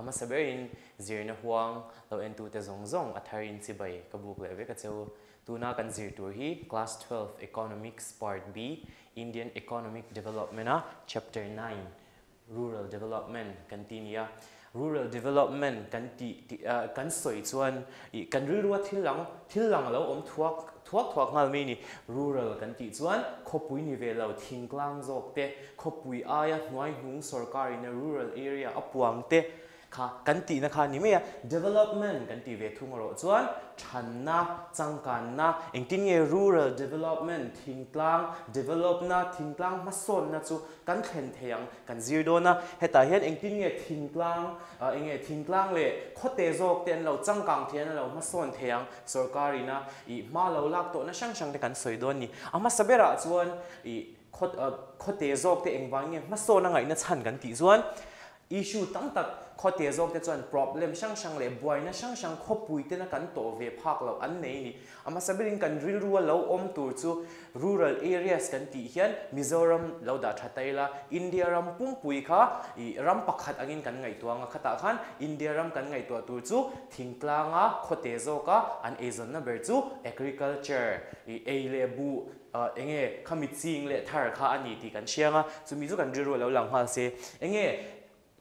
hmasa berin zirna huang lo entute zawng zawng a thar in chibai ka buk leh vek a che u. Tuna kan zir tur hi Class 12 Economics Part B Indian Economic Development a Chapter 9 Rural Development kan ti nia. Rural Development kan tih kan sawi chuan ih kan rilrua thil lang thil lang a lo awm thuak thuak thuak nghal mai ni. Rural kan tih chuan khawpui ni ve lo thingtlang zawk te, khawpui aia hnuai hnung sorkar ina rural area a puang te Kha kan tihna kha a ni mai a, development kan tih ve thung erawh chuan thanna, changkanna, engtin nge rural development, thingtlang developna, thingtlang hmasawnna chu kan thlen thei ang kan zir dawn a. Hetah hian engtin nge thingtlang, eng nge thingtlang leh khawte zawk te an lo changkang thei an lo hmasawn thei ang sorkar ina ih hma lo lak tawhna hrang hrang te kan sawi dawn a ni. A hmasa berah chuan ih khawte zawk te engvang nge hmasawn a ngaihna chhan kan tih chuan Issue tam tak khawte zawk te chuan problem hrang hrang leh buaina hrang hrang khawpui tena kan tawh ve phak loh an nei ni. A hmasa berin kan rilrua lo awm tur chu rural areas kan tih hian Mizoram lo dah tha ta ila, India ram pumpui kha ih ram pakhat angin kan ngaihtuah ang a, khatah khan India ram kan ngaihtuah tur chu thingtlanga khawte zawka an eizawnna ber chu agriculture ih ei leh buh Enge khami ching leh thar kha a ni tih kan hriang a, chumi chu kan rilru a lo lang nghal se. Enge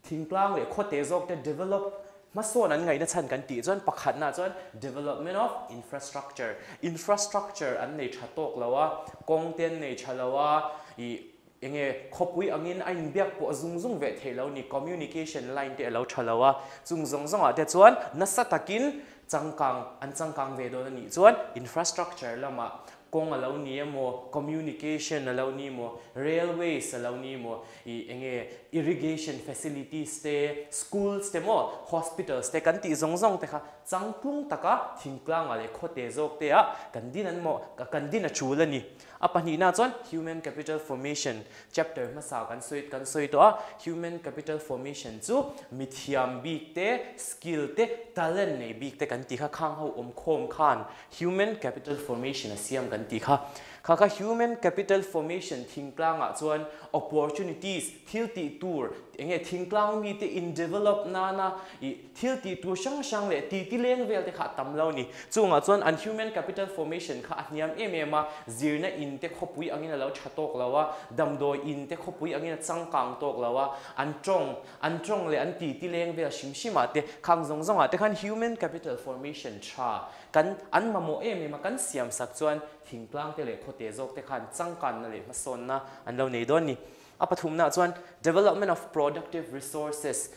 thingtlang leh khawte zawk te develop hmasawn an ngaihna chhan kan tih chuan pakhatna chuan development of infrastructure, infrastructure an nei tha tawk lo a, kawng te an nei tha lo a, ih enge khawpui angin a inbiak pawh zung zung ve theih lo ni, communication line te a lo tha lo a, chung zawng zawngah te chuan nasa takin changkang an changkang ve dawn a nih chuan infrastructure lamah Kawng a lo ni emaw, communication a lo ni emaw, railways a lo ni emaw, ih enge irrigation facilities te, schools te maw, hospitals te kan tih zawng zawng te kha changtlung taka thingtlangah leh khawte zawk te ah kan din an maw, kan din a tul a ni. A pahnihna chuan human capital formation chapter hmasa kan sawi kan sawi tawh a, human capital formation chu mithiam bik te, skill te, talent nei bik te kan tih kha khang ho awmkhawm khan Human capital formation a siam kan tih kha. Kha kha human capital formation thingtlangah chuan opportunities, thil tih tur, eng nge thingtlang mite in develop nana ih thil tih tur hrang hrang leh ti ti leng vel te kha a tam lo a ni. Chungah chuan an human capital formation kha a hniam em em a, zirna in te khawpui angin a lo tha tawk lo a, damdawi in te khawpui angin a changkang tawk lo a, an tawng, An tawng leh an titi leng vel hrim hrimah te, khang zawng zawngah te khan human capital formation tha kan an mamawh em em a, kan siam sak chuan thingtlang te leh khawte zawk te khan changkanna leh hmasawnna an lo nei dawn ni. A pathumnaah chuan development of productive resources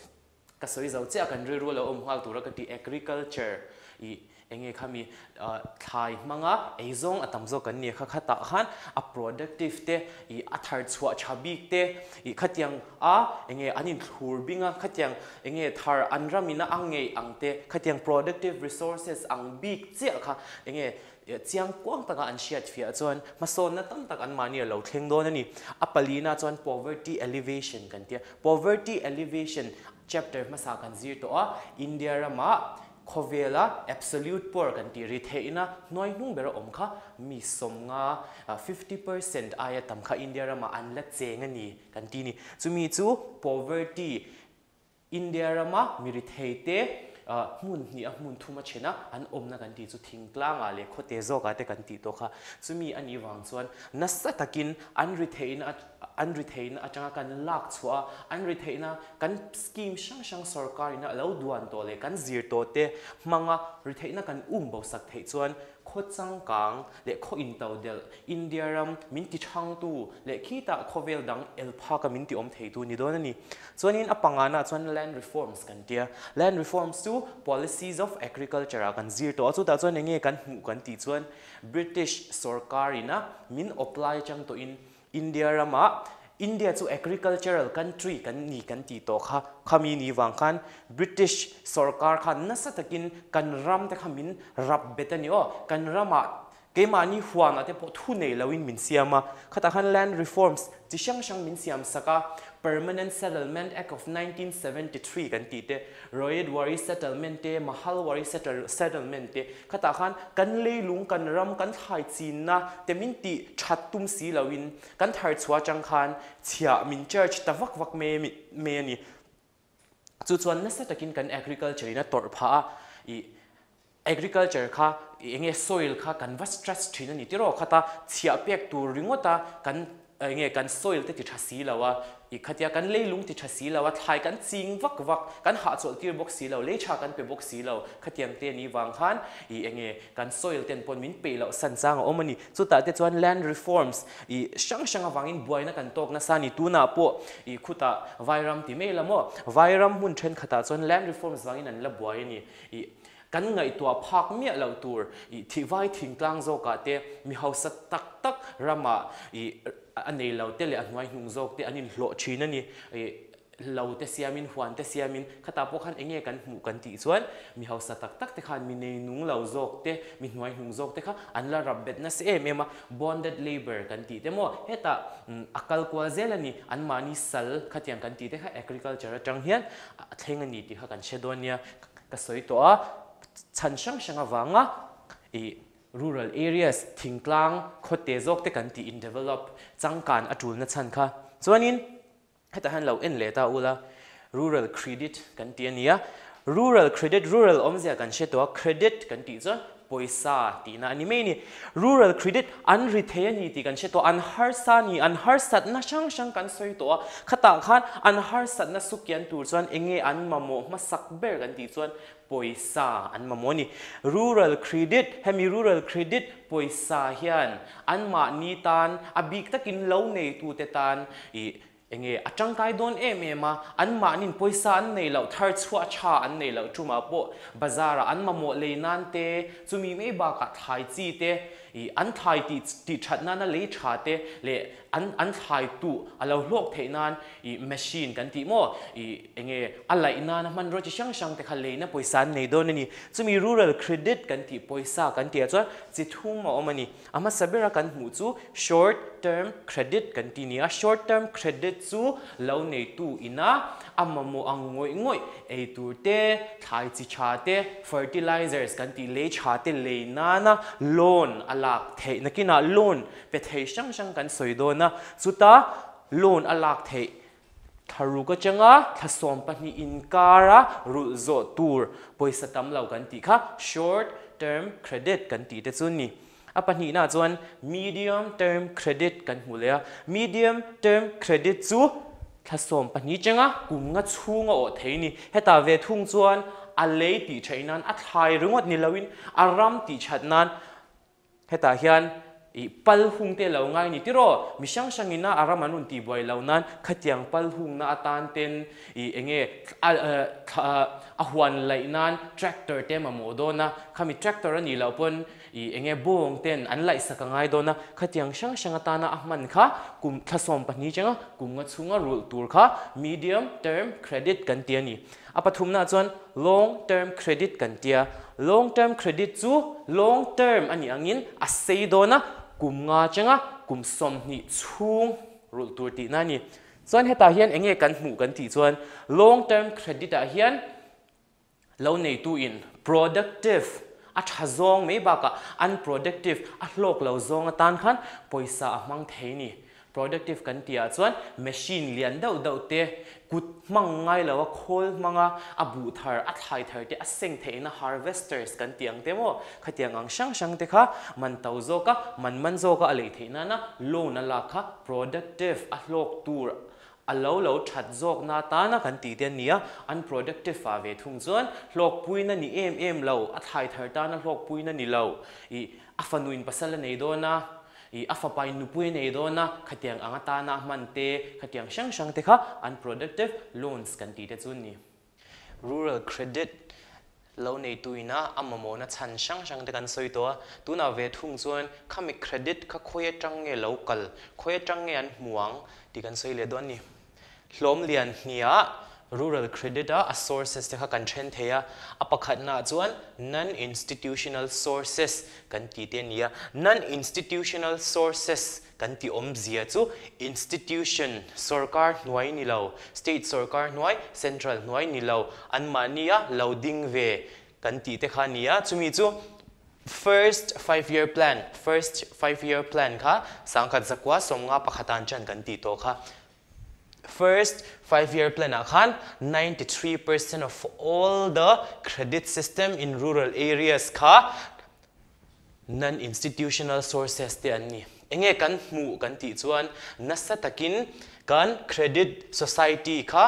ka sawi zo chiah a, kan rilru a lo awm nghal tura ka ti agriculture ih Enge khami thlai hmanga eizawng a tam zawk kan ni kha khatah khan a productive te ih a thar chhuah tha bik te ih khatiang a enge an inthlur bing a khatiang enge thar an ram ina a ngeih ang te khatiang productive resources ang bik chiah kha enge chiang kuang taka an hriat fiah chuan hmasawnna tam tak anmahni a lo thleng dawn a ni. A palina chuan poverty alleviation kan tia poverty alleviation chapter hmasa kan zir tawh a India ramah Khawvela absolute poor kan tih ri theihna hnuai hnung bera awm kha mi sawmnga, 50%, aia tam kha India ramah an la cheng a ni kan ti ni. Chumi chu poverty, India rama mi ri theite hmun hnih a hmun thum a then a, an awmna kan tih chu thingtlangah leh khawte zawkah te kan tih tawh kha. Chumi a nih vang chuan nasa takin an ri theihna an ri theihna atanga kan lak chhuah a, an ri theihna kan scheme hrang hrang sorkar ina a lo duan tawh leh kan zir tawh te hmanga ri theihna kan um bo sak theih chuan khaw changkang leh khaw into delh India ram min ti thangtu leh khitah khawvel dang el phaka min ti awm theitu ni dawn a ni. Chuanin a pangana chuan land reforms kan tia. Land reforms chu policies of agriculture ah kan zir tawh a, chutah chuan enge kan hmuh kan tih chuan British sorkar ina min apply atang tawhin India ramah India chu agricultural country kan ni kan tih tawh kha, khami ni vang khan British sorkar khan nasa takin kan ram te kha min rap bet a ni aw, kan ramah keimahni huanah te pawh thu nei loin min siam a, khatah khan land reforms chi hrang hrang min siam sak a, Permanent Settlement Act of 1973 kan tih te, Royadwari Settlement te, Mahalwari Settlement te, khatah khan kan leilung, kan ram, kan thlai chinna te min tih that tum si loin kan thar chhuah atang khan chhiah min charge ta vak vak mai mai a ni. Chu chuan nasa takin kan agriculture in a tawrh phah a, ih agriculture kha eng nge soil kha kan va stress thin a ni tiraw khata chhiah pek tur ringawt a kan eng nge kan soil te ti tha si lo a, ih khatia kan leilung ti tha si lo a, thlai kan ching vak vak, kan hahchawlh tir bawk si lo, lei tha kan pe bawk si lo, khatiang te ni vang khan ih eng nge kan soil ten pawn min peih loh san chang a awm a ni. Chutah te chuan land reforms ih hrang hrang avangin buaina kan tawk nasa a ni. Tunah pawh ih khutah Vairam ti mai la maw? Vairam hmun thenkhatah chuan land reforms vangin an la buai a ni. Ih kan ngaihtuah phak miah loh tur ih thih vai thingtlang zawkah te mi hausa tak tak ramah ih a nei lo te leh a hnuai hnung zawk te an inhlawh thin a ni. Ih Lo te siamin, huan te siamin, khatah pawh khan enge kan hmuh kan tih chuan mi hausa tak tak te khan mi nei nung lo zawk te, mi hnuai hnung zawk te kha an la rap bet nasa em em a, bonded labour kan tih te maw hetah a kal kual zel a ni, anmahni sal khatiang kan tih te kha agriculture atang hian a thleng a ni tih kha kan hre dawn nia ka sawi tawh a, chhan hrang hrang avanga ih rural areas thingtlang khawte zawk te kan tih in develop changkan a tulna chhan kha chuanin. Hetah hian lo en leh ta ula, rural credit kan ti a nia. Rural credit, rural awmzia kan hre tawh a, credit kan tih chuan pawisa tihna a ni mai a ni. Rural credit an ri thei a ni tih kan hre tawh a, an harsa a ni, an harsatna hrang hrang kan sawi tawh a. Khatah khan an harsatna sukian tur chuan eng nge an mamawh hmasak ber kan tih chuan pawisa an mamawh a ni. Rural credit, hemi rural credit pawisa hian anmahni tan a bik takin lo neitute tan ih eng nge a tangkai dawn em em a, anmahnin pawisa an nei loh, thar chhuah tha an nei loh tumah pawh bazar ah an mamawh lei nan te, chumi mai bakah thlai chi te ih an thlai tih tih that nana lei tha te leh an an thlai tuh a lo hlawk theih nan ih machine kan tih maw ih eng nge a laih nana hmanrua chi hrang hrang te kha leina pawisa an nei dawn a ni. Chumi rural credit kan tih pawisa kan tih ah chuan chi thum a awm a ni. A hmasa bera kan hmuh chu short term credit kan ti nia. Short term credit chu lo neitu ina a mamawh ang ngawih ngawih ei tur te, thlai chi tha te, fertilizers kan tih lei tha te lei nana loan a lak theih. Nakinah loan pe thei hrang hrang kan sawi dawn a, chuta loan a lak theih thlaruk atanga thla 12 inkara rulh zawh tur pawisa tam lo kan tih kha short term credit kan tih te chu ni. A pahnihna chuan medium term credit kan hmu leh a, medium term credit chu thla 12 atanga kum nga chhung a awh thei ni. Hetah ve thung chuan a lei tih theih nan a thlai ringawt ni loin a ram tih that nan Hetah hian ih pal hung te lo ngai ni tiraw? Mi hrang hrang ina a ram an rawn tih buai lo nan khatiang pal hungna atan ten ih eng nge a huan laih nan tractor te mamawh dawn a, khami tractor a nih loh pawn ih eng nge bawng ten an laih sak a ngai dawn a, khatiang hrang hrang atana a hman kha kum thla 12 changa kum nga chhunga rulh tur kha medium term credit kan ti a ni. A pathumna chuan long term credit kan tia. Long term credit chu long term a nih angin a sei dawn a, kum nga changa kum 20 chhung rulh tur tihna a ni. Chuan hetah hian eng nge kan hmuh kan tih chuan long term credit ah hian lo neitu in productive a tha zawng mai bakah unproductive a hlawk lo zawng atan khan pawisa a hmang thei ni. Productive kan tih ah chuan machine lian deuh deuh te, kut hmang ngai lo a khawl hmang a, a buh thar, a thlai thar te a seng theihna harvesters kan tih ang te maw, khatiang ang hrang hrang te kha man to zawk a, man man zawk a a lei theih nana loan a lak kha productive a hlawk tur a lo lo that zawk na atana kan tih te an ni a, unproductive ah ve thung chuan hlawkpuina ni em em lo, a thlai thar tana hlawkpuina ni lo, ih a fanuin pasal a nei dawn a, I a fapa in nupui a nei dawn a, khatiang ang atana a hman te, khatiang hrang hrang te kha unproductive loans kan tih te chu ni. Rural credit lo neitu ina a mamawhna chhan hrang hrang te kan sawi tawh a, tunah ve thung chuan khami credit kha khawi atang nge lo kal, khawi atang nge an hmu ang tih kan sawi leh dawn a ni. Hlawm lian hniah rural credit a a sources te kha kan then thei a, a pakhatnaah chuan non-institutional sources kan tih te a ni a. Non-institutional sources kan tih awmzia chu institution sorkar hnuai ni lo, state sorkar hnuai, central hnuai ni lo, anmahnia lo ding ve kan tih te kha a ni a. Chumi chu first five year plan, first five year plan kha 1951 an chan kan tih tawh kha. First five year plan ah khan 93% of all the credit system in rural areas kha non-institutional sources te an ni. Enge kan hmuh kan tih chuan nasa takin kan credit society kha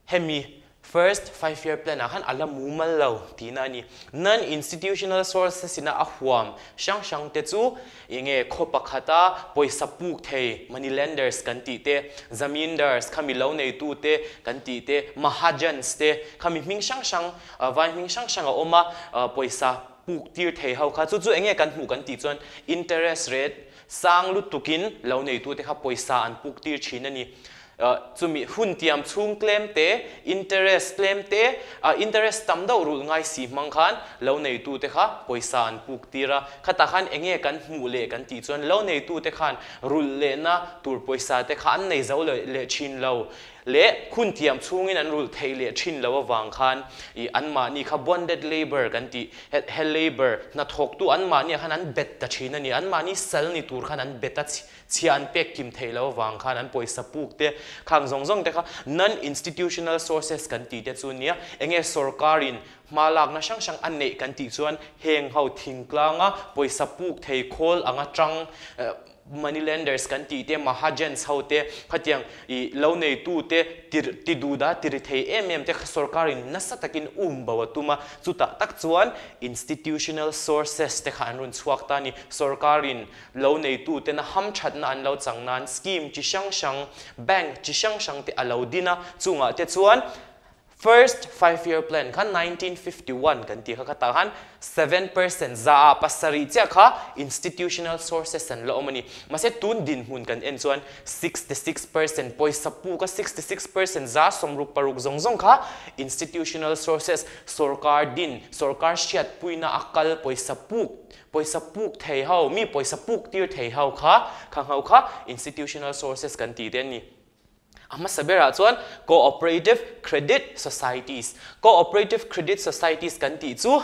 Hemi first five year plan ah khan a la mumal lo tihna a ni. Non-institutional sources ina a huam hrang hrang te chu enge khaw pakhata pawisa puk thei money lenders kan tih te, zamindars khami lo neitu te kan tih te, mahajans te khami hming hrang hrang vai hming hrang hrang a awm a pawisa puk tir thei ho kha chu chu enge kan hmuh kan tih chuan interest rate sang lutukin lo neitu te kha pawisa an puk tir thin a ni. Chumi hun tiam chhung tlem te, interest tlem te, interest tam deuh rulh ngai si hmang khan lo neitute kha pawisa an puk tir a. Khatah khan enge kan hmuh leh kan tih chuan lo neitute khan rulh lehna tur pawisa te kha an nei zo leh thin lo leh hun tiam chhungin an rulh theih leh thin lo avang khan ih anmahni kha bonded labour kan tih he labour hnathawktu anmahniah khan an bet ta thin a ni. Anmahni sal ni tur khan an bet a. Chhia an pek kim theih loh avang khan an pawisa puk te, khang zawng zawng te kha non-institutional sources kan tih te chu nia, enge sorkarin hma lakna hrang hrang a neih kan tih chuan heng ho thingtlanga pawisa puk thei khawl anga tang money lenders kan tih te, mahajans ho te, khatiang ih lo neitu te ti duhda ti ri thei em em te kha sorkarin nasa takin um bo a tum a, chutah tak chuan institutional sources te kha an rawn chhuak ta a ni. Sorkarin Lo neituten a hamthatna an lo chang nan scheme chi hrang hrang, bank chi hrang hrang te a lo din a, chungah te chuan first five year plan kha 1951 kan tih kha khatah khan 7% za ah pasarih chiah kha institutional sources an la awm a ni. Mahse tun dinhmun kan en chuan 66% pawisa puk a 66% za 66 zawng zawng kha institutional sources sorkar din, sorkar hriatpuina a kal pawisa puk Pawisa puk thei ho, mi pawisa puk tir thei ho kha, kha ngho kha institutional sources kan tih te an ni. A hmasa berah chuan cooperative credit societies. Cooperative credit societies kan tih chu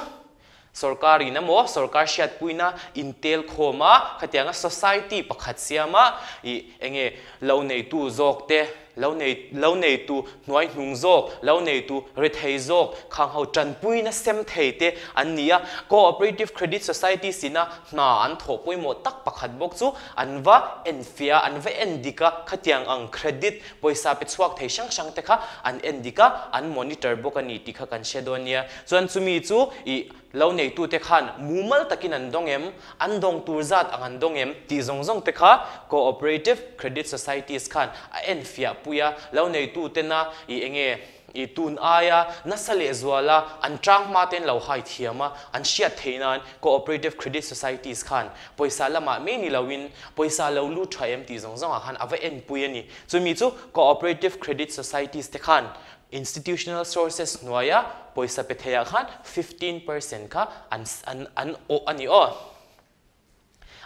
sorkarin emaw sorkar hriatpuina intel khawm a, khatianga society pakhat siama ih enge lo neitu zawk te, Lo nei, lo neitu hnuai hnung zawk, lo neitu rethei zawk, khang ho tanpuina sem thei te an ni a. Cooperative Credit Society sina hna an thawh pawimawh tak pakhat bawk chu an va en fia, an va en dik a, khatiang ang credit pawisa pe chhuak thei hrang hrang te kha an en dik a, an monitor bawk a ni tih kha kan hre dawn nia. Chuan chumi chu ih Lo neitute khan mumal takin an dawng em, an dawng tur zat ang an dawng em tih zawng zawng te kha Cooperative Credit Societies khan a enfiah pui a, lo neitutena i enge i tun aia nasa leh zuala an tang hma ten lo hai thiam a, an hriat theih nan Cooperative Credit Societies khan pawisa lamah mai ni loin pawisa lo lut tha em tih zawng zawngah khan a va enpui a ni. Chumi chu Cooperative Credit Societies te khan Institutional sources hnuaia pawisa pe theiah khan 15% kha an an an awh a ni aw.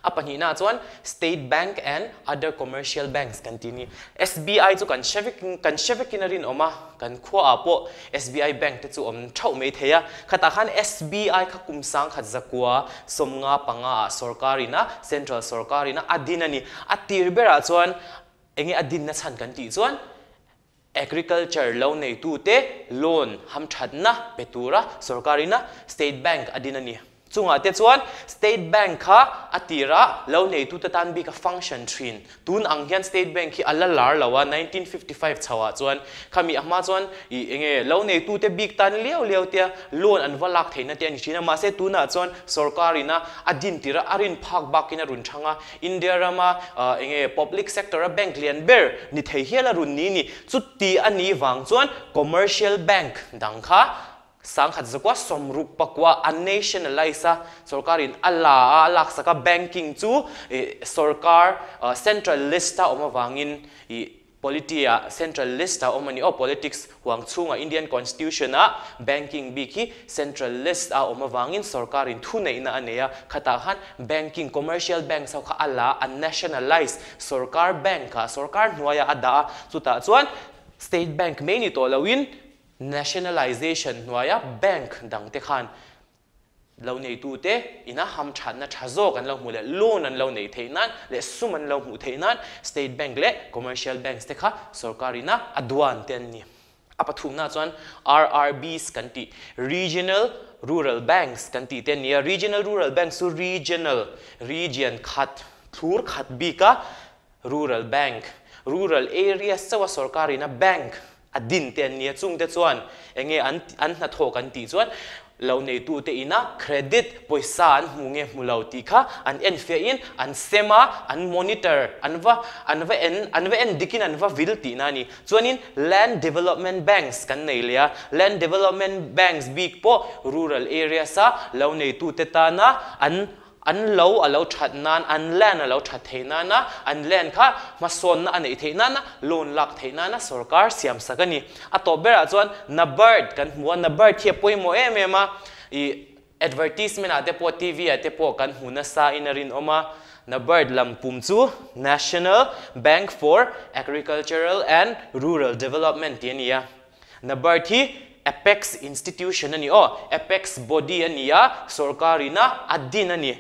A pahnihnaah chuan State Bank and other commercial banks kan ti ni. SBI chu kan hre vek kan hre vekin a rinawm a, kan khuaah pawh SBI bank te chu awm thauh mai thei a. Khatah khan SBI kha kum sangkhat zakua 55 ah sorkarina central sorkarina a din a ni. A tir berah chuan enge a dinna chhan kan tih chuan Agriculture lo neitute loan hamthatna pe tura sorkarina State Bank a din a ni. Chungah te chuan State Bank kha a tirah lo neitute tan bik a function thin. Tun ang hian State Bank hi a la lar lo a, 1955 chhoah chuan khami a hma chuan ih enge lo neitute bik tan liau liau tia loan an va lak theihna te a ni thin a. Mahse tunah chuan sorkarina a din tirah a rin phak bakin a run thang a, India rama enge public sector a bank lian ber ni thei hial a run ni ni. Chuti a nih vang chuan commercial bank dang kha sangkhat zakua sawmruk pakua a nationalise a, sorkarin a la a, a laksak a, banking chu sorkar central list a awm avangin ih Polity ah central list a awm a ni aw, politics huang chhungah Indian Constitution ah banking bik hi central list a awm avangin sorkarin thuneihna a nei a, khatah khan banking commercial banks ho kha a la a nationalise sorkar bank ah sorkar hnuaiah a dah a, chutah chuan state bank mai ni tawh loin nationalisation hnuaia bank dang te khan. Lo neitute ina hamthatna tha zawk an lo hmuh leh loan an lo neih theih nan leh sum an lo hmuh theih nan State Bank leh Commercial Banks te kha sorkar ina a duan te an ni. A pathumna chuan RRBs kan tih Regional Rural Banks kan tih te an ni a. Regional Rural Banks chu regional, region khat, thlur khat bika Rural Bank, Rural Areas chauha sorkar ina bank a din te an nia, chungte chuan enge an an hnathawh kan tih chuan lo neitute ina credit pawisa an hmu nge hmu lo tih kha an enfiahin an sem a, an monitor an va an va en an va en dikin an va vil tihna a ni. Chuanin Land Development Banks kan nei leh a, Land Development Banks bik pawh rural areas a lo neitute tana an An lo a lo that nan, an land a lo that theih nana, an land kha hmasawnna a neih theih nana, loan lak theih nana sorkar siam sak a ni. A tawp berah chuan NABARD kan hmu a, NABARD hi a pawimawh em em a, ih advertisement ah te pawh TV ah te pawh kan hmu nasa in a rinawm a, NABARD lam pum chu National Bank for Agricultural and Rural Development tih a ni a. NABARD hi Apex Institution a ni aw, Apex Body a ni a, sorkar ina a din a ni.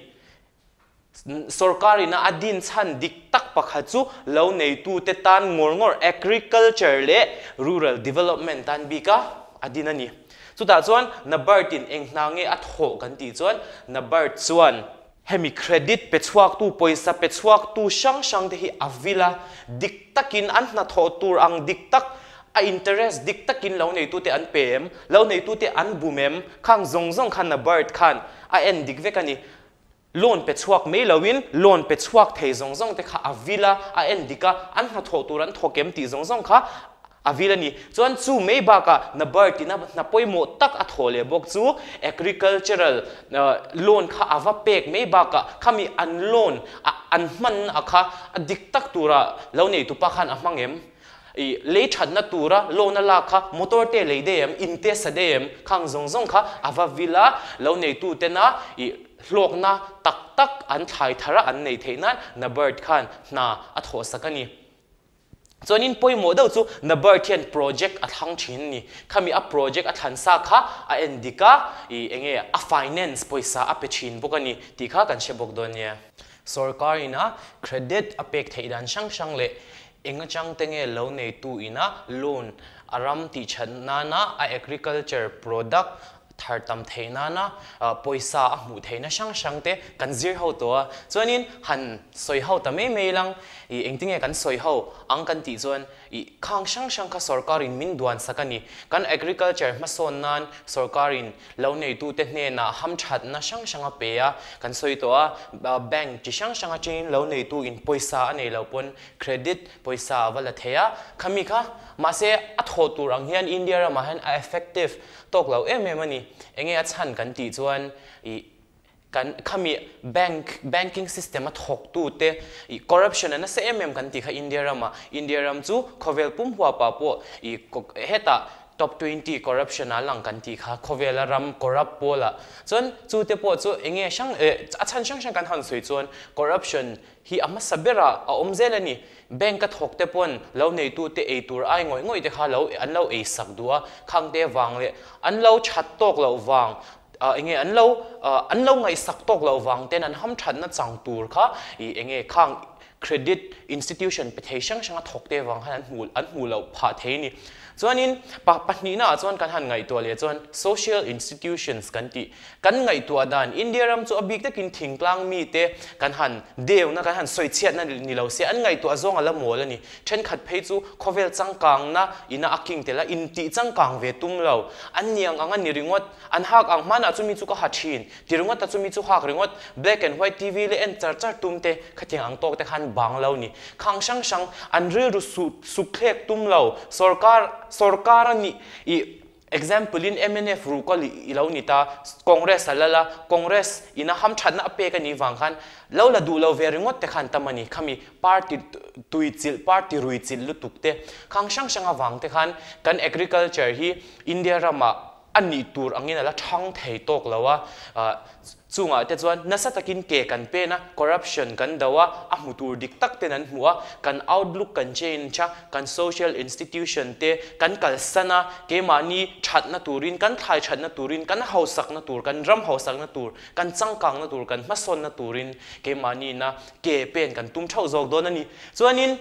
Sorkar ina a din chhan dik tak pakhat chu lo neitute tan ngawr ngawr Agriculture leh Rural Development tan bika a din a ni. Chutah chuan NABARD in eng hna nge a thawh kan tih chuan NABARD chuan hemi credit pe chhuaktu, pawisa pe chhuaktu hrang hrang te hi a vil a, dik takin an hnathawh tur ang dik tak a interest dik takin lo neitute an pe em, lo neitute an bum em, khang zawng zawng khan NABARD khan a en dik vek a ni. Loan pe chhuak mai loin loan pe chhuak thei zawng zawng te kha a vil a, a en dik a, an hnathawh tur an thawk em tih zawng zawng kha a vil a ni. Chuan chu mai bakah NABARD ina hna pawimawh tak a thawh leh bawk chu agricultural loan kha a va pek mai bakah khami an loan an hmanna a kha a dik tak tura lo neitupa khan a hmang em? I lei thatna tura loan a lak kha motor te lei daih em, in te sa daih em, khang zawng zawng kha a va vil a, lo neitu tena i hlawkna tak tak an thlai thar a an neih theih nan NABARD khan hna a thawh sak a ni. Chuanin pawimawh deuh chu NABARD hian project a thlang thin a ni. Khami a project a thlan sa kha a en dik a, i enge a finance pawisa a pe thin bawk a ni tih kha kan hre bawk dawn nia. Sorkar ina credit a pek theih dan hrang hrang leh Eng atang te nge lo neitu ina loan a ram tih that nana a agriculture product thar tam theih nana pawisa a hmuh theihna hrang hrang te kan zir ho tawh a. Chuanin han sawi ho ta mai mai lang i engtinge kan sawi ho ang kan tih chuan i khang hrang hrang kha sorkarin min duan sak a ni. Kan agriculture hmasawn nan sorkarin Lo neitute hnenah hamthatna hrang hrang a pe a, kan sawi tawh a, bank chi hrang hrang atangin lo neitu in pawisa a nei lo pawn credit pawisa a va la thei a, khami kha mahse a thawh tur ang hian India ramah hian a effective tawk lo em em a ni. Enge a chhan kan tih chuan ih kan khami bank banking system a thawktute ih corruption a nasa em em kan tih kha India ramah, India ram chu khawvel pum huapah pawh ih hetah Top 20 corruption ah lang kan tih kha khawvela ram corrupt pawlah chuan chu te pawh chu eng nge hrang eh a chhan hrang hrang kan han sawi chuan corruption hi a hmasa berah a awm zel a ni. Bank a thawk te pawn lo neitu te ei tur ai ngawih ngawih te kha lo an lo ei sak duh a, khang te vang leh an lo that tawk loh vang ah eng nge an lo ah an lo ngaihsak tawk loh vang ten an hamthatna chang tur kha ih eng nge khang Credit institution pe thei hrang hranga thawk te vang khan an hmuh an hmuh loh phah thei a ni. Chuanin pa pahnihna ah chuan kan han ngaihtuah leh chuan social institutions kan tih kan ngaihtuah dan India ram chu a bik takin thingtlang mite kan han deuna kan han sawi chhiatna ni lo se an ngaihtuah zawng a la mawl a ni. Thenkhat phei chu khawvel changkangna ina a king tel a intih changkang ve tum lo an niang ang a ni ringawt an hak ang hmanah chumi chu ka ha thin Ti ringawt a chumi chu hak ringawt, black and white TV leh en char char tum te khatiang ang tawk te khan bang lo ni. Khang hrang hrang an rilru su suk thlek tum lo, sorkar sorkar a nih i example in mnf ruhkawl i lo ni ta, Congress a lal a, Congress ina hamthatna a pek a nih vang khan lo la duh lo ve ringawt te khan tam a ni. Khami party tui chilh party rui chilh lutuk te khang hrang hrang avang te khan kan agriculture hi India ramah. A nih tur angin a la thang thei tawk lo a, chungah te chuan nasa takin ke kan pen a, corruption kan do a, a hmu tur dik tak ten an hmu a, kan outlook kan change a, kan social institution te kan kalsan a, keimahni thatna turin, kan thlai thatna turin, kan hausakna tur, kan ram hausakna tur, kan changkangna tur, kan hmasawnna turin keimahniina ke pen kan tum theuh zawk dawn a ni. Chuanin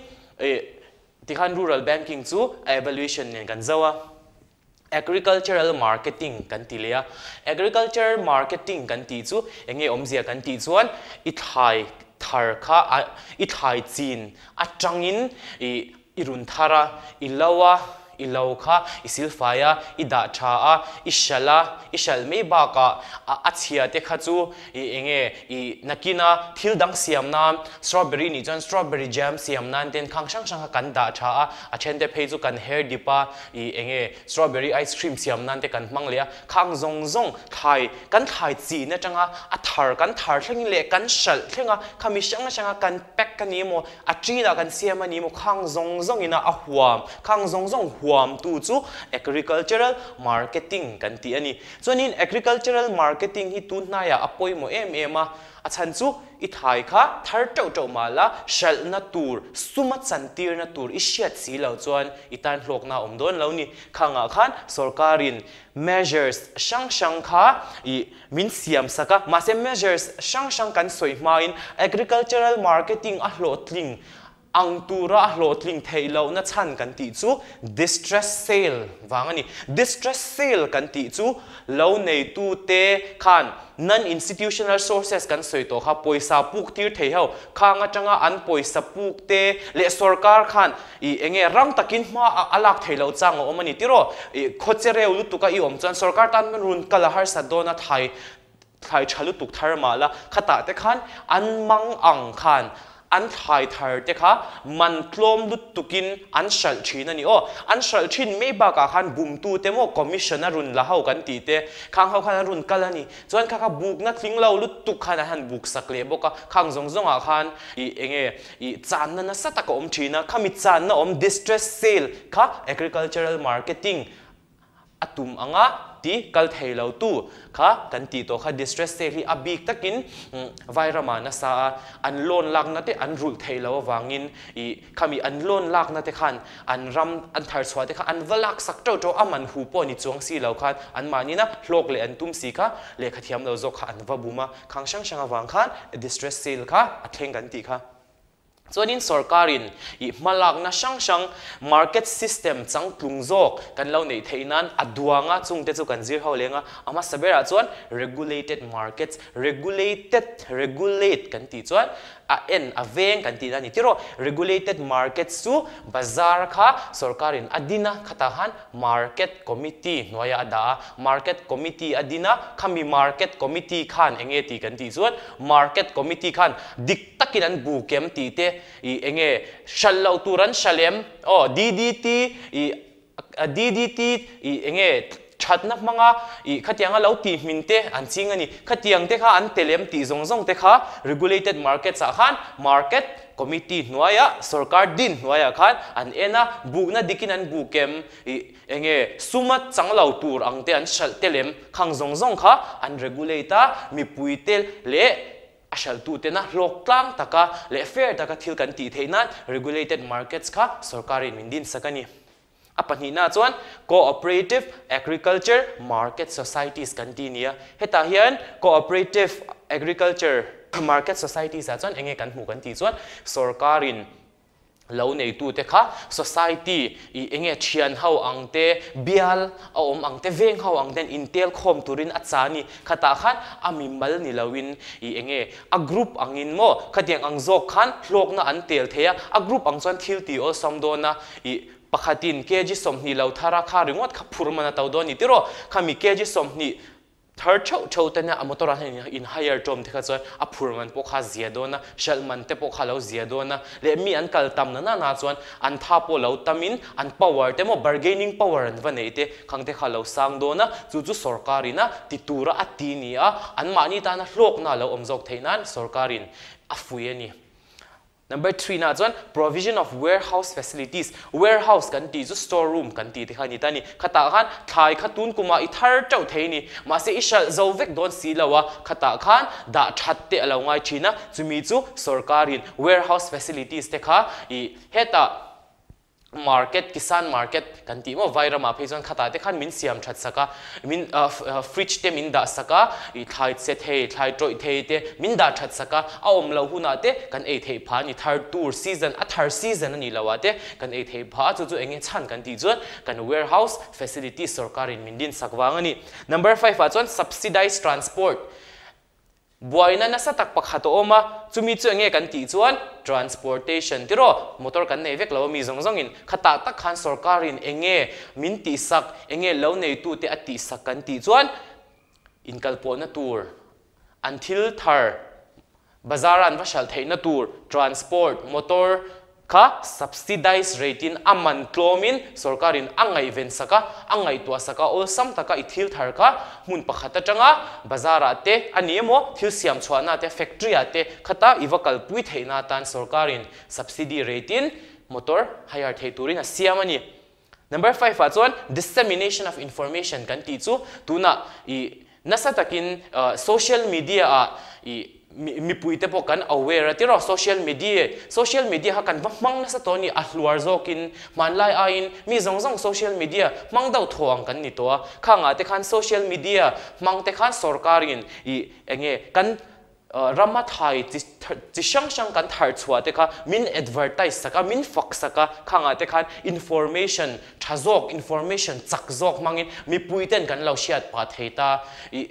tikhan rural banking chu a evaluation nen kan zo a. Agricultural marketing kan ti leh a, agriculture marketing kan tih chu eng nge awmzia kan tih chuan i thlai thar kha i thlai chin atangin i i run thar a, i lo a, i lo kha i silfai a, i dah tha a, i hralh a, i hralh mai bakah a chhia te kha chu I enge i nakina thil dang siam nan strawberry nih chuan strawberry jam siam nan ten khang hrang hrang kha kan dah tha a, a then te phei chu kan hair dip a, i enge strawberry ice cream siam nan te kan hmang leh a, khang zawng zawng thlai kan thlai chin atanga a thar kan thar thlengin leh kan hralh thleng a, khami hrang hrang a kan pack a ni emaw a ṭin ah kan siam a ni maw khang zawng zawng in a a huam khang zawng zawng huam tu chu agricultural marketing kan tih a ni. Chuanin agricultural marketing hi tun hnaiah a pawimawh em em a, a chhan chu i thai kha thar teuh teuh mah la hralhna tur, suma chantirna tur i hriat si lo chuan i tan hlawkna a awm dawn lo ni. Khangah khan sorkarin measures hrang hrang kha i min siam sak a, mahse measures hrang hrang kan sawi hmain agricultural marketing a hlawhtling ang tura a hlawhtling theih lohna chhan kan tih chu distress sale vang a ni. Distress sale kan tih chu lo neitute khan non-institutional sources kan sawi tawh kha pawisa puk tir thei ho, khang atanga an pawisa puk te leh sorkar khan i enge rang takin hma a lak theih loh chang a awm a ni tiraw? I khawche reu lutuk a i awm chuan sorkar tan run kal a harsat dawn a thai Thlai tha lutuk thar mah la, khatah te khan an mang ang khan an thlai thar te kha man tlawm lutukin an hralh thin a ni aw. An hralh thin mai bakah khan bumtu te maw commission a run la ho kan tih te khang ho khan an run kal a ni. Chuan kha kha bukna tling lo lutuk khan an han buk sak leh bawk a, khang zawng zawngah khan ih enge ih channa nasa tak a awm thin a, khami channa awm distress sale kha agricultural marketing A tum anga ti kal thei lo tu kha kan tih tawh kha distress sale hi a bik takin Vairama nasa a an loan lakna te an rulh theih loh avangin ih khami an loan lakna te khan an ram an thar chhuah te kha an va lak sak teuh teuh a man hu pawh ni chuang si lo khan an mahni-na hlawk leh an tum si kha lehkha thiam lo zawk kha an va bum a khang hrang hrang avang khan distress sale kha a thleng kan tih kha. Chuanin sorkarin ih hmalakna hrang hrang market system changtlung zawk kan lo neih theih nan a duang a, chungte chu kan zir ho leng a, a hmasa berah chuan regulated markets, regulated, regulate kan tih chuan a en, a veng kan tihna a ni tiraw? Regulated markets chu bazar kha sorkarin a din a, khatah khan market committee hnuaiah a dah a, market committee a din a, khami market committee khan eng nge tih kan tih chuan market committee khan dik takin an bu kem tih te ih enge hralh loh tur an hralh em aw DDT ih DDT ih enge thatna hmanga ih khatianga lo tih hmin te an ching a ni khatiang te kha an tel em tih zawng zawng te kha regulated markets ah khan market committee hnuaiah sorkar din hnuaiah khan an en a bukna dikin an bu kem ih enge suma chang lo tur ang te an hralh tel em khang zawng zawng kha an regulate a mipui te leh A hralhtutena hlawk tlang taka leh fair taka thil kan tih theih nan regulated markets kha sorkarin min dinsak a ni. A pahnihna chuan cooperative agriculture market societies kan ti nia. Hetah hian cooperative agriculture market societies ah chuan enge kan hmuh kan tih chuan sorkarin Lo neitute kha society i enge thian ho ang te, bial a awm ang te, veng ho ang ten intel khawm turin a cha ni. Khatah khan a mimal ni loin i enge a group angin maw khatiang ang zawk khan hlawkna an tel thei a, a group ang chuan thil tih awlsam dawn a, i pakhatin kg 20 lo thar a kha ringawt kha phur man a to dawn ni tiraw? Khami kg 20 Thar theuh theuh te nia a motor ah hian in hire tawm te kha chuan a phur man pawh kha zia dawn a, hralh man te pawh kha lo zia dawn a, leh mi an kal tam na na na chuan an tha pawh lo tam in an power te maw bargaining power an va neih te khang te kha lo sang dawn a, chu chu sorkar in a ti tura a ti ni a, an mahni tana hlawkna a lo awm zawk theih nan sorkar in a fuih a ni. Number 3 na chuan provision of warehouse facilities. Warehouse kan tih chu store room kan tih te kha a ni ta a ni. Khatah khan thlai kha tun kumah i thar teuh thei a ni. Mahse i hralh zo vek dawn si lo a, khatah khan dah that te a lo ngai thin a, chumi chu sorkarin warehouse facilities te kha i hetah Market, Kisan Market kan tih maw Vairamah phei chuan khatah te khan min siam that sak a, min fridge te min dah sak a, ih thlai che thei, thlai tawih thei te min dah that sak a, a awm loh hunah te kan ei theih phah a ni, thar tur season, a thar season a nih loh ah te kan ei theih phah a, chu chu eng nge chhan kan tih chuan kan warehouse facilities sorkarin min din sak vang a ni. Number 5 ah chuan subsidized transport. Buaina nasa tak pakhat a awm a, chumi chu enge kan tih chuan transportation tiraw, motor kan nei vek lo a mi zawng zawngin khatah tak khan sorkarin enge min tihsak, enge lo neitute a tihsak kan tih chuan inkalpawhna tur, an thil thar bazar a an va hralh theihna tur transport, motor, Kha subsidized rate in a man tlawmin sorkarin a ngaihven sak a, a ngaihtuah sak a, awlsam taka i thil thar kha hmun pakhat atanga bazar ah te a ni emaw thil siam chhuahna te factory ah te khata i va kalpui theihna atan sorkarin subsidy rate in motor hire thei turin a siam a ni. Number 5 ah chuan dissemination of information kan tih chu tunah i nasa takin social media ah i mipui te pawh kan aware a tiraw social media social media kha kan va hmang nasa tawh a ni a hluar zawkin hmanlai aiin mi zawng zawng social media hmang deuh thaw ang kan ni tawh a khangah te khan social media hmang te khan sorkarin i enge kan Rama thai chi hrang hrang kan thar chhuah te kha min advertise sak a, min fak sak a, khangah te khan information tha zawk, information chak zawk hmangin mipui ten kan lo hriat pah thei ta. Ih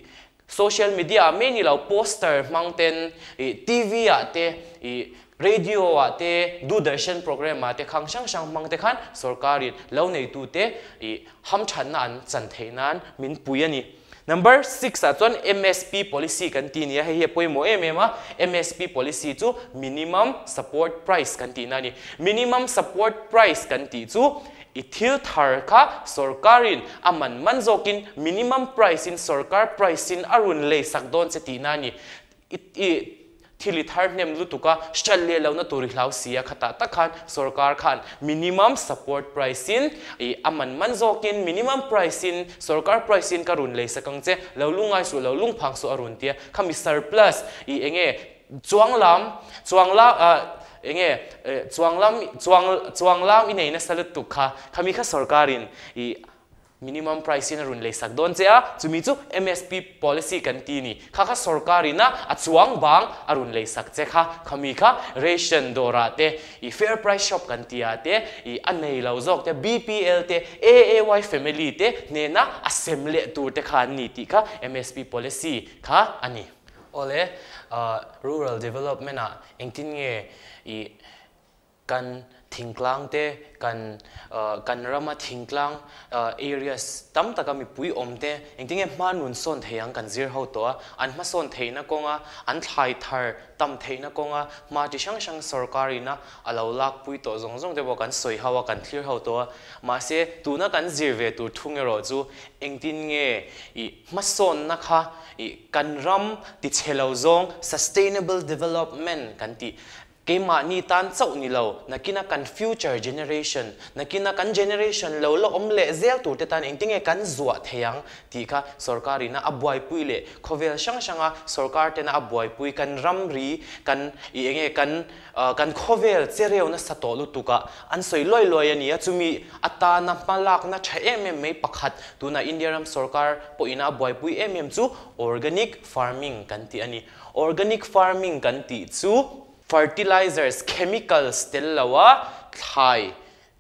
social media ah mai ni lo poster hmang ten, ih TV ah te, ih radio ah te, Doordarshan program ah te khang hrang hrang hmang te khan sorkarin lo neitu te ih hamthatna an chan theih nan min pui a ni. Number 6 ah chuan MSP policy kan tih nia, hei hi a pawimawh em em a, MSP policy chu minimum support price kan tihna a ni. Minimum support price kan tih chu i thil thar kha sorkarin a man man zawkin minimum price in sorkar price in a rawn lei sak dawn che tihna a ni. I thil i thar hnem lutuk a, hralh leh lohna tur i hlau si a, khatah tak khan sorkar khan minimum support price in i a man man zawkin minimum price in sorkar price in ka run lei sak ang che, lo lungngai suh lo lungphang suh a run tia, khami surplus i enge chuang lam chuang lam ah enge chuang lam chuang chuang lam i nei nasa lutuk kha, khami kha sorkarin i Minimum price in a run lei sak dawn che a, chumi chu MSP policy kan ti ni. Kha kha sorkar in a a chuang bang a run lei sak che kha, khami kha ration dawrah te, i fair price shop kan ti ah te, i a nei lo zawk te, BPL te, AAY family te hnena a sem leh tur te kha an ni tih kha MSP policy kha a ni. Awle, rural development ah engtin nge i Kan thingtlang te, kan kan rama thingtlang areas tam taka mipui awm te engtinge hma nun sawn thei ang kan zir ho tawh a, an hmasawn theihna kawnga, an thlai thar tam theihna kawnga hma chi hrang hrang sorkarina a lo lakpui tawh zawng zawng te pawh kan sawi ho a, kan thlir ho tawh a. Mahse, tuna kan zir ve tur thung erawh chu engtin nge i hmasawnna kha i kan ram tichhe lo zawng sustainable development kan tih Keimahni tan chauh ni lo, nakina kan future generation, nakina kan generation lo la awm leh zel tur te tan engtinge kan zuah thei ang tih kha sorkarina a buaipui leh khawvel hrang hranga sorkar tena a buaipui kan ramri kan i enge kan kan khawvel chereu nasa tawh lutuk ah an sawi luai luai a ni a, chumi atana hmalakna tha em em mai pakhat tuna India ram sorkar pawhina a buaipui em em chu organic farming kan tih a ni. Organic farming kan tih chu fertilizers, chemicals tel loa thlai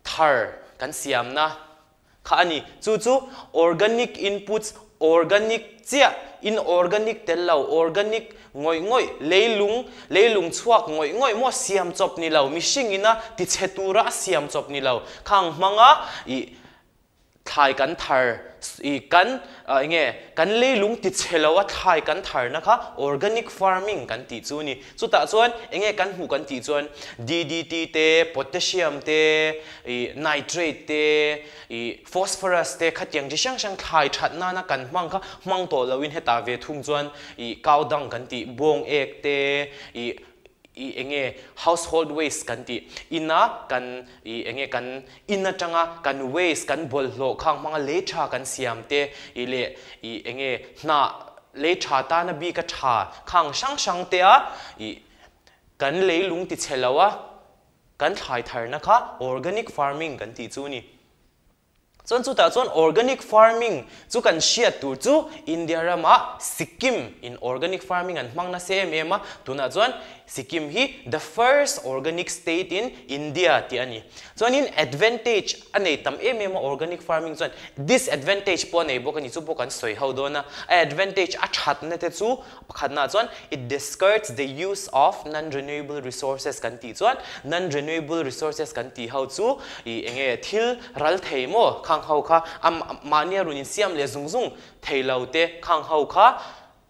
thar kan siamna kha a ni. Chu chu organic inputs, organic chiah, inorganic tel lo, organic ngawih ngawih, leilung, leilung chhuak ngawih ngawih maw siam chawp ni lo, mihring ina tichhe tura a siam chawp ni lo, khang hmanga ih Thlai kan thar i kan enge kan leilung ti chhe lo a thlai kan tharna kha organic farming kan tih chu a ni. Chutah chuan enge kan hmuh kan tih chuan DDT te, potassium te, i nitrate te, i phosphorus te khatiang chi hrang hrang thlai that nana kan hmang kha hmang tawh loin hetah ve thung chuan i cow dung kan tih bawng ek te, i. I enge household waste kan tih ina kan i enge kan in atanga kan waste kan bawlhhlawh khang hmanga lei tha kan siam te i leh i enge hnah lei tha tana bik a tha khang hrang hrang te a i kan leilung ti chhe lo a kan thlai tharna kha organic farming kan tih chu a ni. Chuan chutah chuan organic farming chu kan hriat tur chu India ramah Sikkim in organic farming an hmang nasa em em a, tunah chuan Sikkim hi the first organic state in India tih a ni. Chuanin advantage a nei tam em em a organic farming chuan disadvantage pawh a nei bawk a ni, chu pawh kan sawi ho dawn a. A advantage a thatna te chu Pakhatnaah chuan it discourage the use of non-renewable resources kan tih chuan non-renewable resources kan tih ho chu ih enge thil ral thei maw khang ho kha a mahnia rawn insiam leh zung zung thei lo te khang ho kha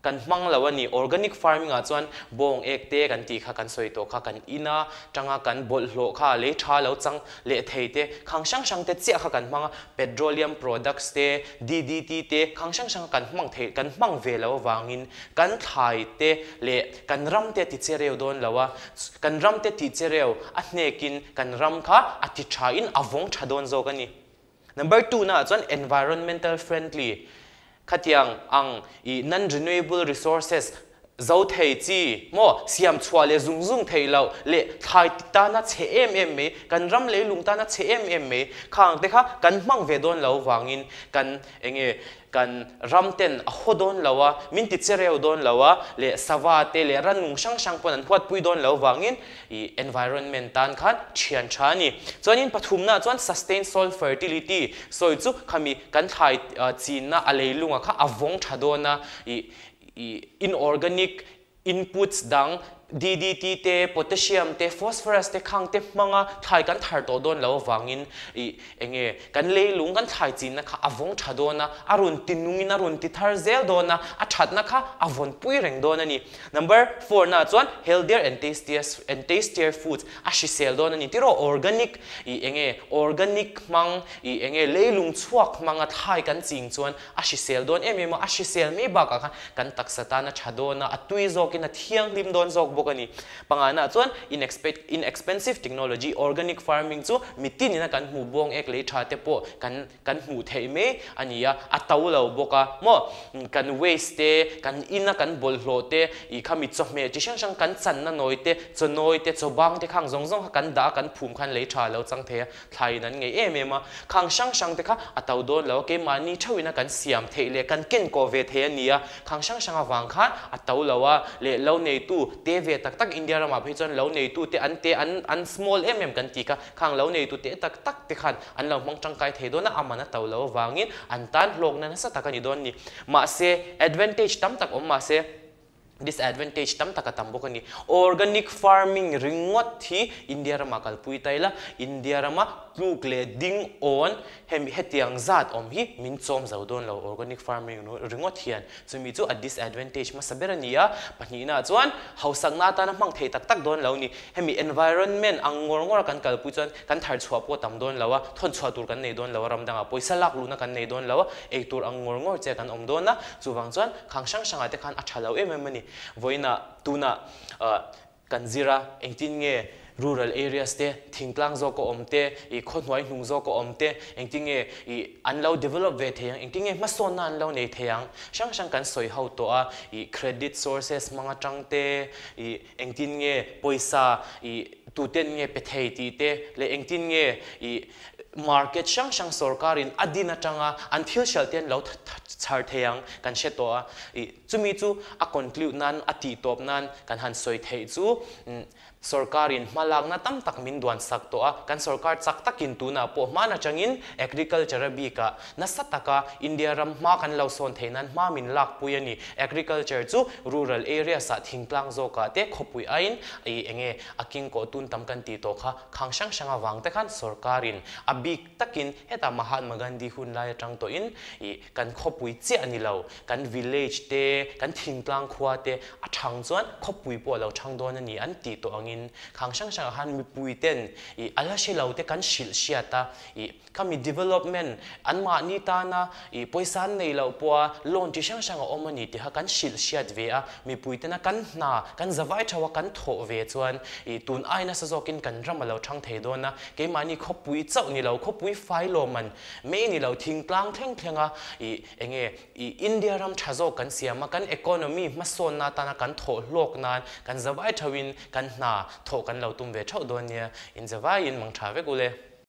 kan hmang lo a ni. Organic farming ah chuan bawng ek te kan tih kha kan sawi tawh kha kan ina tanga kan bawlhhlawh kha lei tha lo chang leh thei te khang hrang hrang te chiah kha kan hmang a, petroleum products te, DDT te khang hrang hrang kan hmang thei kan hmang ve lo avangin kan thlai te leh kan ram te a ti che reu dawn lo a, kan ram te tih che reu a hnekin kan ram kha a ti tha in a vawng tha dawn zawk a ni. Number 2 naah chuan environmental friendly Khatiang ang i non-renewable resources zo thei chi maw siam chhuah leh zung zung theih loh leh thlai tana chhe em em mai, kan ram leilung tana chhe em em mai khang te kha kan hmang ve dawn lo vangin kan enge kan ram ten a haw dawn lo a, min ti che reu dawn lo a leh sava te leh rannung hrang hrang pawn an huatpui dawn lo vangin I environment tan khan thian tha a ni. Chuanin pathumna chuan sustain soil fertility sawi chu khami kan thlai chinna a leilunga kha a vawng tha dawn a, i i inorganic inputs dang DDT te, potassium te, phosphorus te khang te hmanga thlai kan thar tawh dawn lo avangin i Enge, kan leilung kan thlai chinna kha a vawng tha dawn a, a rawn ti nungin a rawn ti thar zel dawn a, a thatna kha a vawn pui reng dawn a ni. Number four na chuan healthier and tastiest and tastier foods a hrisel dawn a ni. Tiraw organic i enge organic hmang i enge leilung chhuak hmanga thlai kan ching chuan a hrisel dawn em em a, a hrisel mai bakah khan kan taksa tan a tha dawn a, a tui zawkin a thianghlim dawn zawk bawk a ni. Pangana chuan inexpensive technology, organic farming chu mitin ina kan hmuh bawng ek lei tha te pawh kan kan hmuh theih mai a ni a, a to lo bawk a maw? Kan waste te, kan ina kan bawlhhlawh te, ih khami chawhmeh chi hrang hrang kan channa nawi te, chaw nawi te, chaw bang te khang zawng zawng kha kan dah a, kan phum khan lei tha lo chang thei a, Thlaiin an ngei em em a, khang hrang hrang te kha a to dawn lo a, keimahni theuhin a kan siam theih leh kan ken kawh ve thei a ni a, khang hrang hrang avang khan a to lo a, leh lo neitu te ve tak tak India ramah phei chuan lo neitu te an te an an small em em kan ti kha, khang lo neitu te tak tak te khan an lo hmang tangkai thei dawn a, a man a to lo avangin an tan hlawkna nasa tak a ni dawn a ni. Mahse, advantage tam tak awm mahse. Disadvantage tam tak a tam bawk a ni. Organic farming ringawt hi India ramah kalpui ta ila, India rama tluk leh ding awn hemi hetiang zat awm hi min chawm zo dawn lo organic farming ringawt hian. Chumi chu a disadvantage hmasa ber a ni a. Pahnihna chuan hausakna atana hmang thei tak tak dawn lo ni. Hemi environment ang ngawr ngawr a kan kalpui chuan kan thar chhuah pawh tam dawn lo a, thawn chhuah tur kan nei dawn lo a, ram dangah pawisa lak luhna kan nei dawn lo a, ei tur ang ngawr ngawr che kan awm dawn a. Chuvang chuan Khang hrang hrangah te khan a tha lo em em a ni. Vawiinah tunah kan zir a, engtin nge rural areas te, thingtlang zawk a awm te, ih khawhnuai hnung zawk a awm te, engtin nge ih an lo develop ve thei ang, engtin nge hmasawnna an lo nei thei ang, hrang hrang kan sawi ho tawh a, ih credit sources hmang atang te, ih engtin nge pawisa ih tuten nge pe thei tih te, leh engtin nge ih Market hrang hrang sorkarin a din atanga an thil hralh te an lo chhar thei ang kan hre tawh a, ih chumi chu a conclude nan a tih tawp nan kan han sawi theih chu sorkarin hmalakna tam tak min duan sak tawh a, kan sorkar chak takin tunah pawh hman atangin agriculture a bikah nasa taka India ram hma kan lo sawn theih nan hma min lakpui a ni. Agriculture chu rural areas ah thingtlang zawkah te khawpui aiin ih enge a kingkawh tun tam kan tih tawh kha Khang hrang hrang avang te khan sorkarin a bik takin hetah Mahatma Gandhi hun lai atang tawhin ih kan khawpui chiah a ni lo, kan village te, kan thingtlang khua te a thang chuan khawpui pawh a lo thang dawn a ni an tih tawh angin. avangin khang hrang hrangah khan mipui ten ih a la hre lo te kan hrilh hriat a, ih khami development anmahni tana ih pawisa an neih loh pawha loan chi hrang hrang a awm a ni tih kha kan hrilh hriat ve a, mipui tena kan hna kan zavai theuha kan thawh ve chuan ih tun ai nasa zawkin kan ram a lo thang thei dawn a, keimahni khawpui chauh ni lo khawpui fai lawm an mai ni lo thingtlang thleng thleng a ih enge I India ram tha zawk kan siam a, kan economy hmasawnna atana kan thawh hlawk nan kan zavai thauhin kan hna thawh kan lo tum ve thauh dawn nia. In zavaiin mang tha vek ule.